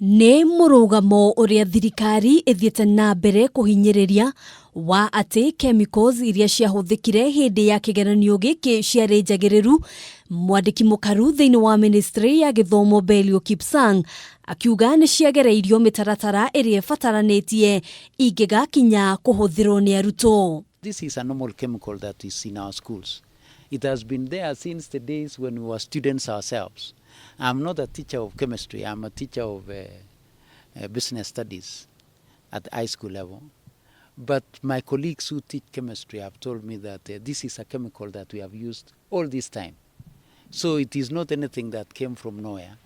Nĩ mũrũgamo ũrĩa thirikari ĩthiĩte na mbere kũhinyĩrĩria wa atĩ chemicals iria ciahũthĩkire hĩndĩ ya kĩgeranio gĩkĩ ciarĩ njagĩrĩru. Mwandĩki mũkaru thĩinĩ wa ministry ya gĩthomo Belio Kipsang akiuga nĩ ciagereirio mĩtaratara ĩrĩa ĩbataranĩtie ingĩgakinya kũhũthĩrwo nĩ arutwo. This is a normal chemical that is in our schools. It has been there since the days when we were students ourselves. I'm not a teacher of chemistry, I'm a teacher of business studies at high school level. But my colleagues who teach chemistry have told me that this is a chemical that we have used all this time. So it is not anything that came from nowhere.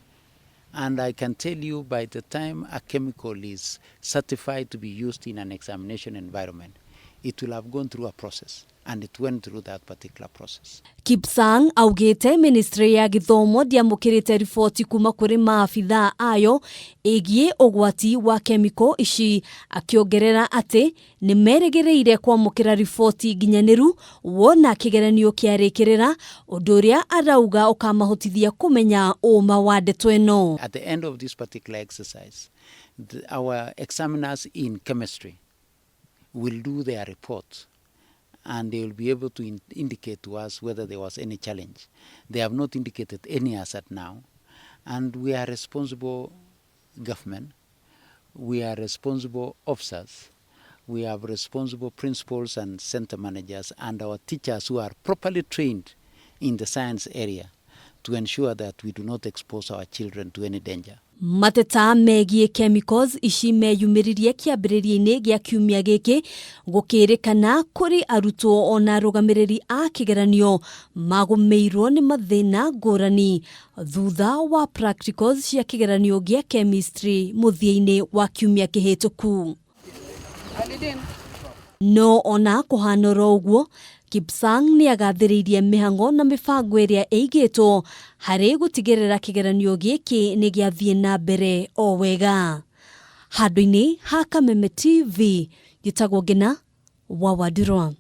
And I can tell you, by the time a chemical is certified to be used in an examination environment, it will have gone through a process. And it went through that particular process. Kipsang augĩte ministry ya gĩthomo ndĩamũkĩrĩte riboti kuma kũrĩ maabithaa ayo ĩgiĩ ũgwati wa kemiko ici, akĩongerera atĩ nĩ merĩgĩrĩire kwamũkĩra riboti nginyanĩru wona kĩgeranio kĩarĩkĩrĩra, ũndũ ũrĩa arauga ũkamahotithia kũmenya ũma wa ndeto ĩno. At the end of this particular exercise, our examiners in chemistry will do their report and they will be able to indicate to us whether there was any challenge. They have not indicated any as at now. And we are responsible government, we are responsible officers, we have responsible principals and center managers and our teachers who are properly trained in the science area to ensure that we do not expose our children to any danger. Mateta megiĩ chemicals ici meyumĩririe kĩambĩrĩria-inĩ gĩa kiumia gĩkĩ, gũkĩrĩkana kũrĩ arutwo ona arũgamĩrĩri a kĩgeranio magũmĩirwo nĩ mathĩna ngũrani thutha wa practicals cia kĩgeranio gĩa chemistry mũthia-inĩ wa kiumia kĩhĩtũku. No ona kũhana oro ũguo, Kipsang nĩ agathĩrĩirie mĩhang'o na mĩbango ĩrĩa ĩigĩtwo harĩ gũtigĩrĩra kĩgeranio gĩkĩ nĩ gĩathiĩ na mbere o wega. Handũ-inĩ ha Kameme TV, njĩtagwo Ngina wa Wandirwa.